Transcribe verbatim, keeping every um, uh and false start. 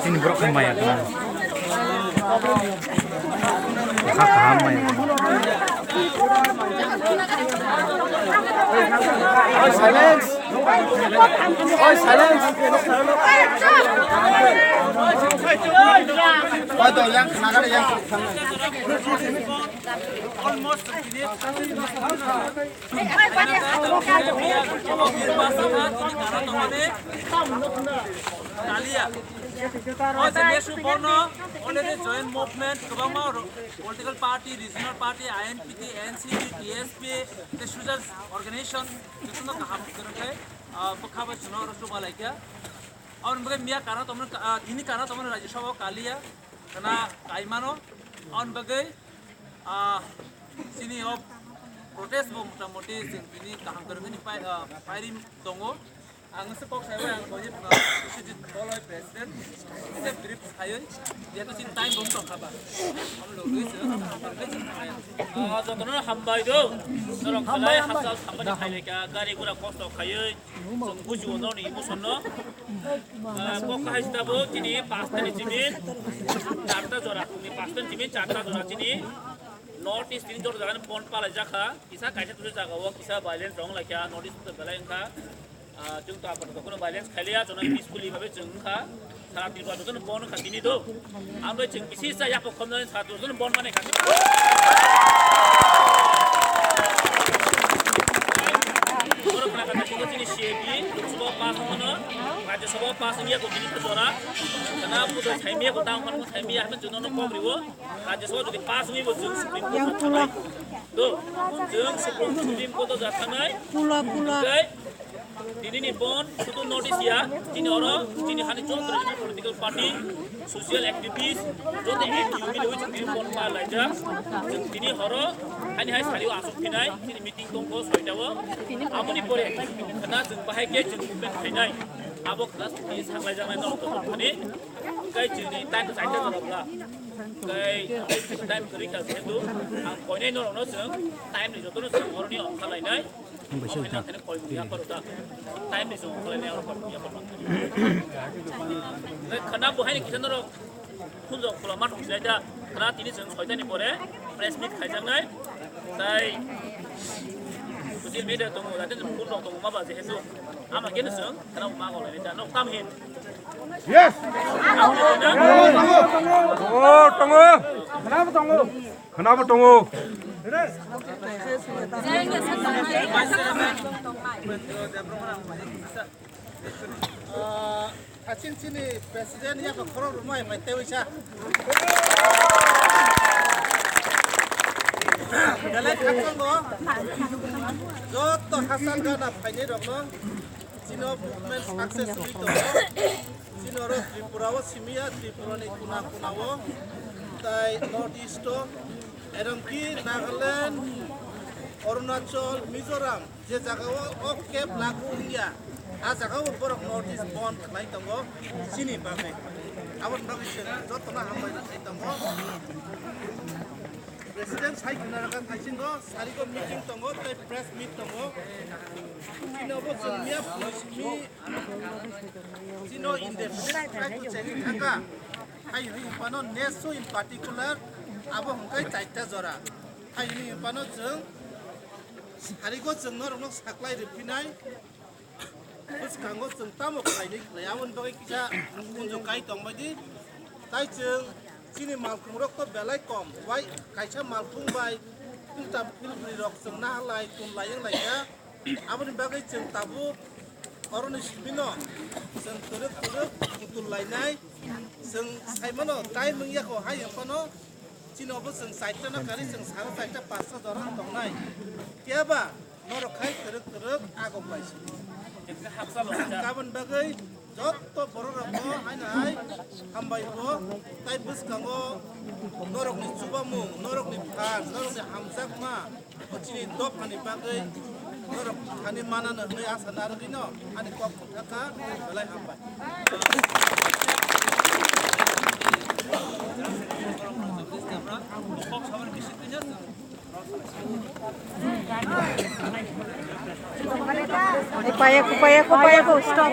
Chini borok khe maya tongmani. Kha kaham maya tongmani. Oi, silence! Oi, silence! Oi, to, yang, nagara, yang. Almost finished. Kalia. O je Nesu Borno, already joint movement, kwbangma political party, regional party, I N P T, N C P, T S P, tei social organization, jotono kaham kwrwng khe, ah, bwkha bai chwngno oro chuba laikha. Aboni bagwi miya kana tongmani, ah, tini kana tongmani Rajya Sabha o Kalia, kana kaimano, aboni bagwi Ah, chini o protest bo mota moti chwng tini kaham kwrwngni pai-, ah, firing tongo. Ang se kok sai ang koi Sujit Koloi president, se brief sai, jehetu chini time bomb tong khaba. Amlo rui se, amlo rui se. Ah, jotono hambai do. Norok hambai, hambai. Hasal hambai khaileka, gari gura kosto khaiwi. Chwng bujigo norokni emotion no. Ah, kok hai sita bo chini pasta ni chini charta jora, ni pasta ni chini charta jora chini North East ni jora jaga ni bon palai jakha, kisa kaisa tuju jaga o kisa violence rong laikha, North East to belai wngkha. Ah, chwng to apato kono violence khailiya, chwng peacefully bhabe chwng wngkha. Sara Tripura jotono bon wngkha tini do. Ang bai chwng bisi sa yapo khomnani sara jotono bon mane kha. Borok khna kha chini C A B, Lok Sabha pass wngmano, Rajya Sabha pass wngya ko tini jora. Kana budo saimiya ko tang man saimiya hamen jotono kok riwo. Rajya Sabha jodi pass wngwi bo chwng Supreme Court o thangnai. Do, chwng Supreme, Supreme Court o ja thangnai. Pula, pula. Tei Tini ni bon, sudu notice ya, tini oro, tini hani joto regional political party, social activist, joto N G O mili wi tini bon pa laijak. Chwng tini horo, hani hai sari o asuk phinai, tini meeting tongkho soita o. Aboni pore, khna chwng bahai khe chwng movement khainai. Abo class tini saklai janai no, to thani, kai chini time to time to bla. Kai time kri ka jehetu, ang koinai no no chwng, time ni joto no chwng horo ni ongkha lainai. Ang bai soi ta. Time ni song khlai ni oro kok ya kok. Khana bo hai ni kisa norok khunjok khula ma thong silai da. Khana tini chwng soita ni pore press meet khaijaknai. Tai social media tongo, jate phone rok tongo ma ba jehetu. Ama khe no chwng khana ma golai da. Nok tam hin. Yes. Tongo, tongo. Khana bo tongo. Khwnabo tongo. Ah, haching chini president ya ko khorok rwmai mai tewi sa. Belai khakchangbo. Jotto Hassan gana phainai rokno. Chini o movement success wngwi tongo. Chini oro Tripura o simi ya, Tripura ni kuna kuna o, tai North East o, erongki Nagaland, Arunachal, Mizoram, je jaga o, o keb lagu wngya, a jaga o borok North East bon khlai tongo, chini bagwi. Aboni bagwi chwng jotono hambai rwkhlai tongo. President sai khna rwkha thaisingo, sarigo meeting tongo, tai press meet tongo. Chini obo chwng miya phunui simi, chini o independent strike bo chengwi thangkha. Hai hwnwi hwnphano nesu in particular abo hwnkhai chaita jora. Hai hwnwi hwnphano chwng sarigo chwng norokno saklai rwphinai. Bwskango chwng tamo khlainai khlai, aboni bagwi kisa kunju kai tongbaidi. Tai chwng chini malkhungrok to belai kom, wai kaisa malkhung bai piltam pilbri rok chwng nahalai tunlai wnglaikha. Aboni bagwi chwng tabuk oroni simino chwng twrwk twrwk kutul lainai. Chwng saimano time wngya kho hai wngphano. Chini obo chwng chaita no kari chwng saro chaita pasta jora tongnai. Phiya ba norok khai twrwk twrwk agok bai sini. Haksa lo kha. Kabon bagwi jotto borok rok bo haino hai hambai bo tai bwskango norok ni chubamung, norok ni phan, norok ni hamjakma. Chini dophani bagwi norok thani manano hwnwi asa narwgwino ani kok thangkha, belai hambai. Upaya, upaya, upaya, stop.